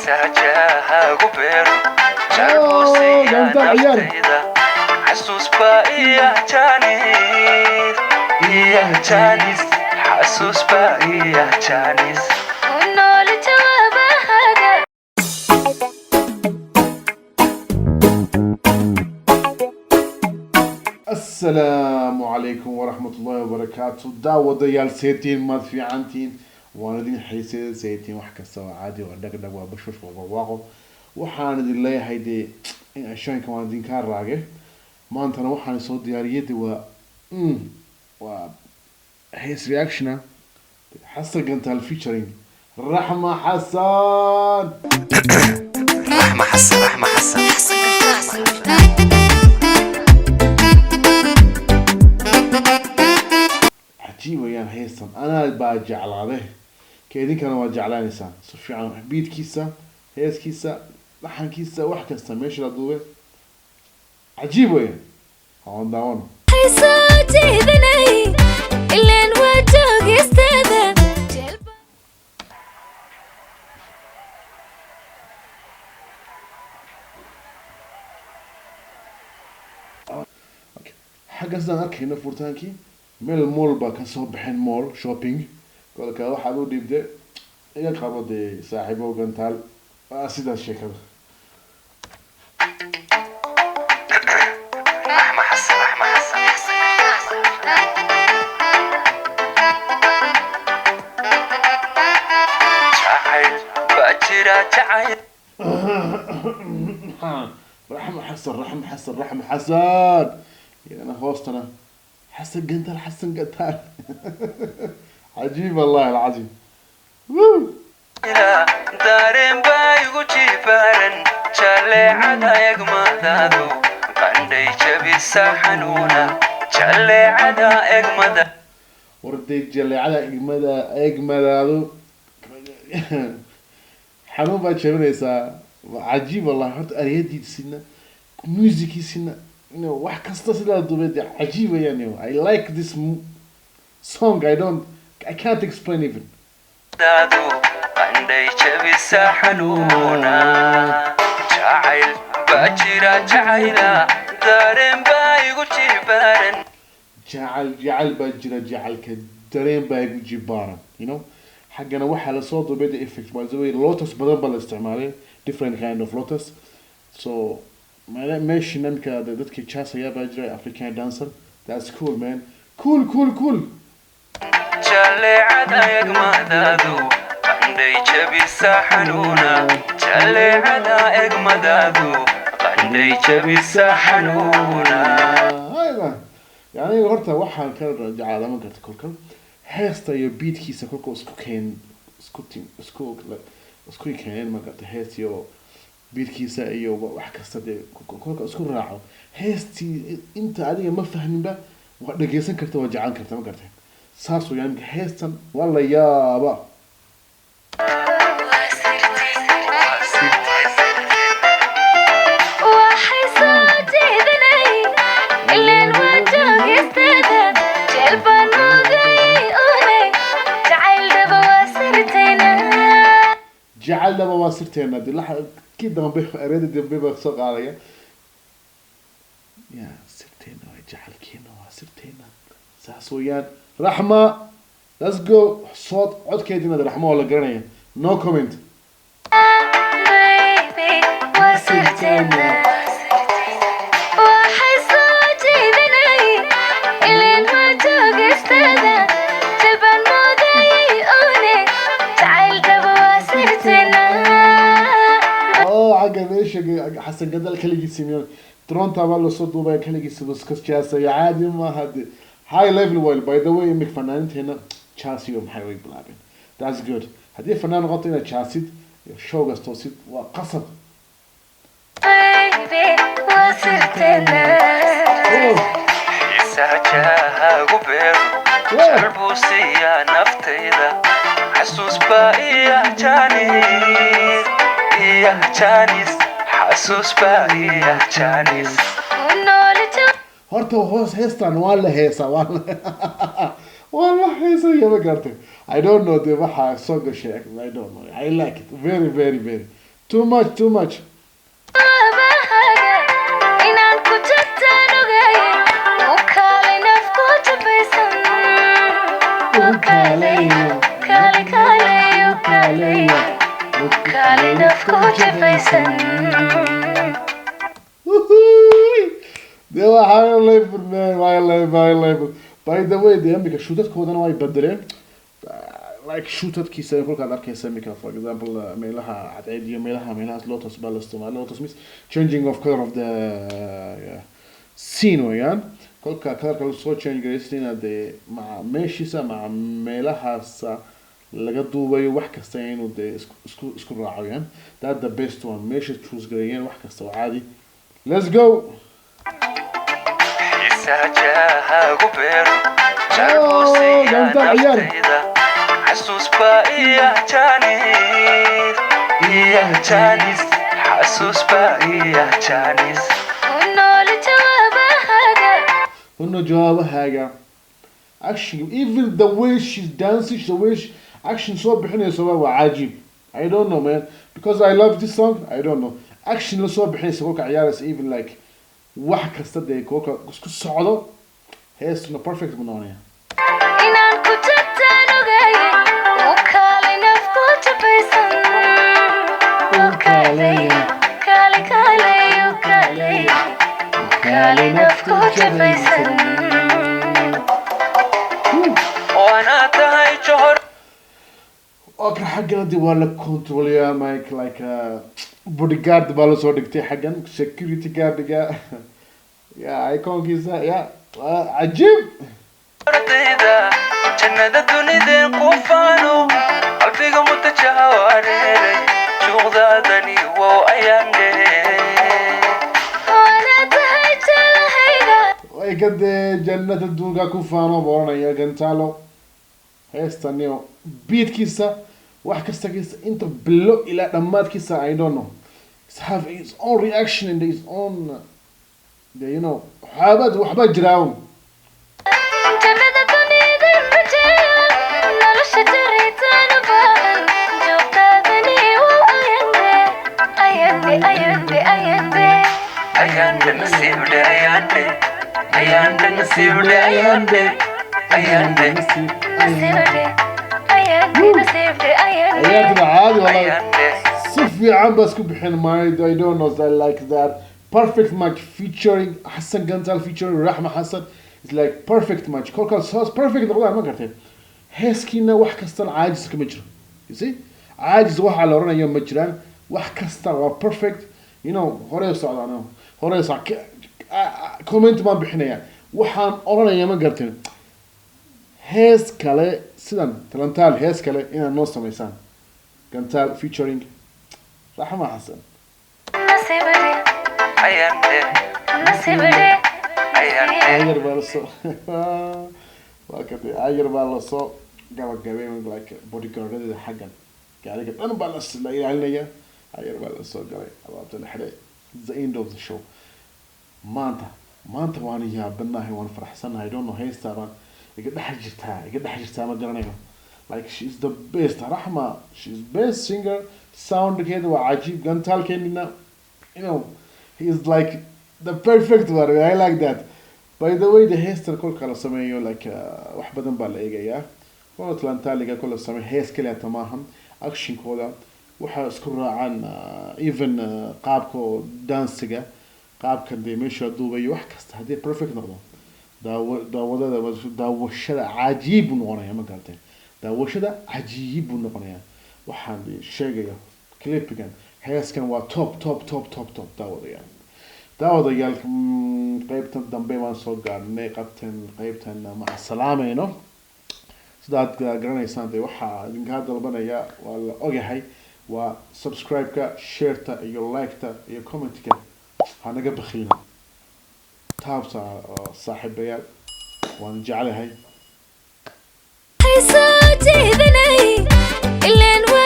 Xiisaha beero Oh, gantaal ciyaar. Naftayda xasuus baa iya jaanis, iya jaanis, xasuus baa iya jaanis. Ku nooli jawaabahaaga. Asalaamu calaykum waraxmatullaahi wabarakaatu. Daawadayaal, seetiin? Maad fiicantiin? Waan idin xiisay. Seetiin? Wax kasta waa caadi, waa dhagdhag, waa bashush, waa barwaaqo. Waxaan idin leeyahay dee in ashooyinka waan idinkaa raage. Maantana waxaan soo diyaariyay de waa hees reactiona, Xasan Gantaal featuring Raxma Xasan. Raxma Xasan, Raxma Xasan. Cajiib wayaan heestan, anaa baa jeclaade ka, idinkana waa jeclaanaysaan si fiican. Beatkiisa, heeskiisa, laxankiisa, wax kasta meesha la duube, cajiib wayaan. Hawan daawano. Waxay soo jeedanay ileen waa joogisteeda jeelba. Xagga sidaan arkayno furtaankii meel mall baa kasoo baxeen, mall shopping. Kolka waxaad u dhiibde iga qabo dee saaxiibo Gantaal. Waa sidaas sheekada. Raxma Xasan, Raxma Xasan. Jacayl baa jira, jacayl. Raxma Xasan, Raxma Xasan, Raxma Xasan iyadana hoostana Xasan Gantaal, Xasan Gantaal. Cajiib, wallahi alcasiim. Woo! Dareen baa igu jibaaran, jaleecada egmadaadu qandhay jabisa xanuuna, jaleecada egmada. Warday jaleecada egmada egmadaadu xanuun baad jebinaysaa. Waa cajiib wallahi. Horta ereyadiisina, musiciisina, wax kasta sidaa duubay dee cajiib weeyaan. I like this song. I don't, I can't explain even. Daadu qandhay jabisa xanuuna, jacayl baa jira, jacayla dareen baa igu jibaaran. Jacal, jacal baa jira, jacalka dareen baa igu jibaaran. Xaggana waxaa lasoo duubay the effect by the way, lotus badan baa la isticmaalay, different kind of lotus. So meesha namka dadkii jaasaya baa jira, African dancer. That's cool, man. Cool, cool, cool. Jaleecada egmadaadu qandhay jabisa xanuuna, jaleecada egmadaadu qandhay jabisa xanuuna. Ayda yani horta waxaan ka jeclaa ma garta kolkan heesta iyo beatkiisa kolka isku keen, isku tim, isku keeneen, ma garta, heest iyo beatkiisa iyo wax kasta dee kolka isku raaco heestii, inta adiga ma fahminba waa dhegeysan karta, waa jeclaan karta, ma gartay? Saas weeyaan. Imika heestan waa la yaaba. Waxay soo jeedanay ileen waa joogisteeda jeel baan moodayay une jacayl dhaba waa sirtayna. Jacaldaba waa sirteena dee kii dambe, ereyada dambe baa soo qaadaya ya sirteena, waa jacalkeena, waa sirteena. Saas weeyaan. Raxma, let's go. Sood codkeedina de Raxma waa la garanaya, no comment. Baby, waa sirteena. Waxay soo jeedanay ileen waa joogisteeda jeel baan moodayay une jacayl dhaba waa sirteena. Oo xagga meesha Xasan Gadal kaligiis miyo dronta baa lasoo duubaya, kaligiis iska jaasaya, caadi maaha de, high level well. By the way, imika fanaaniinteena jaasiyo maxay way bilaabeen. That's good. Haddii fanaan noqoto inaad jaasid showgaas toosid waa qasab. Baby, waa sirteena. Oh. Xiisaha jahaagu beero jal buu siiyaa naftayda, xasuus baa iya jaanis, iya jaanis, xasuus baa iya jaanis. Ku nooli. Horta hoos heestan waa la heesaa, waa la heesaya, ma garatay? I don't know de waxaa soo gashay. I don't know, I like it very, very, very. Too much, too much. Jawaabahaga inaan ku jabtaan ogaye, u kaalay naf ku jabaysan, u kaalay, kaalay, kaalay, u kaalay, u kaalay naf ku jabaysan. Woohoo! Dee waa high level, man, high level, high level. By the way, dee imika shootadkoodana way bedeleen. Like shootadkiisa kolkaad arkaysa imika, for example, meelaha cadceed iyo meelahaas lotus baa la isticmaala. Lotus means changing of color of the scene weeyaan. Kolka colorka lasoo change garaysayna dee maca meeshiisa, maca meelahaas laga duubayo, wax kasta inuu dee isku raaco weeyaan. That the best one meesha choose gareeyeen, wax kasta waa caadi. Let's go. Xiisaha jahaagu beero. Oh, ganta ciyaar. Naftayda xasuus baa iya jaanis, iya jaanis, xasuus baa iya jaanis. U nooli jawaabahaga. Huno jawaabahaaga. Action, even the way she's dancing, the way she action soo bixinayso waa cajiib. I don't know, man, because I love this song. I don't know, action la soo bixinaysa kolka ciyaaraysa, even like wax kasta dee kolka isku socdo, heestuna perfect buu noqonaya. Inaan ku jabtaan ogaye, u kaalay naf ku jabaysan, u kaalay, kaalay, kaalay, u kaalay, u kaalay naf ku jabaysan. Waana tahay johor. Okay, xaggan dee waa la controlayaa mike, like bodyguard baa lasoo dhigtay xaggan, security guardiga ya iconkiisa ya waa cajiib. Ardayda jannada dunideen ku faano, qalbiga mutajaha wareeray, juuqdaadani wow ayaan dhehe. Waana tahay jalahayga. Way ka dee jannada adduunka ku faano buu oranaya Gantalo. Heestaniyo beatkiisa, wax kasta kiisa, inta bilo ilaa dhammaadkiisa, I don't know. It's have his own reaction and his own the, waxyaabaa waxbaa jiraa un. Jannada dunidan rajeeya, nolosha jaritaan u baahan, joogtaadani wow ayande, ayande, ayande, ayande. Ayaandhe nasiibdhe, ayaandhe, ayaandhe nasiibdhe, ayaandhe, ayaandhe. Nasiibde, ayande, nasiibde, ayande. Ciyaartuna caadi wallahi. Ayaandhe. Si fiican baa isku bixin maayo. I don't know, I like that perfect match featuring Hassan Gantal featuring Rahma Hassan. It's like perfect match. Kolkaas saas perfect noqdaan, ma gartay, heeskiina wax kastan caajis kama jiro. You see, caajis waxaa la oranayo ma jiraan, wax kasta waa perfect. Horey u socdaan, horey u soc. Comment baan bixinaya, waxaan oranaya, ma garteen, hees kale sidan talantaal, hees kale inaad noo samaysaan, Gantaal featuring Raxma Xasan. Nasiibde. Ayaandhe. Nasiibde. Ayaandhe. Ayar baa lasoo, waa kade, ayar baa lasoo gabagabay, like bodyguardadeeda xaggan gaariga dhan baa la ilaalinaya. Ayar baa lasoo galay, alaabta la xidhay, the end of the show. Maanta waan yaabanahay, waan faraxsanahay. I don't know, heystaa baan iga dhex jirtaa, iga dhex jirtaa, ma garanayo. Like, she is the best, Rahma, she is best singer. Soundkeeda waa cajiib. Gantaalkeenina, he is like the perfect one. I like that. By the way, the heestan kolka la sameeyo, like wax badan baa la eegayaa. Kola talantaaliga kola sameeyo hees kaliya maahan, actionkooda waxaa isku raacaan, even qaabka dansiga, qaabka dee meesha duubayo, wax kasta haddii perfect noqdo, daawadada daawashada cajiib buu noqonaya, ma garatay? Daawashada cajiib buu noqonaya. Waxaan sheegaya clipgan, heeskan waa top, top, top, top, top. Daawadayaal, qeybtan dambe baan soo gaarnay, qaybtan maca salaamayno. Sidaad garanaysaan dee, waxaa idinkaa dalbanaya waa la ogahay, waa subscribe-ka, shareta iyo like-ta iyo comment-ka. Ha naga bakhiilina taabta, saaxiibayaal, waan jeclahay. Soo jeedanay ileen waa.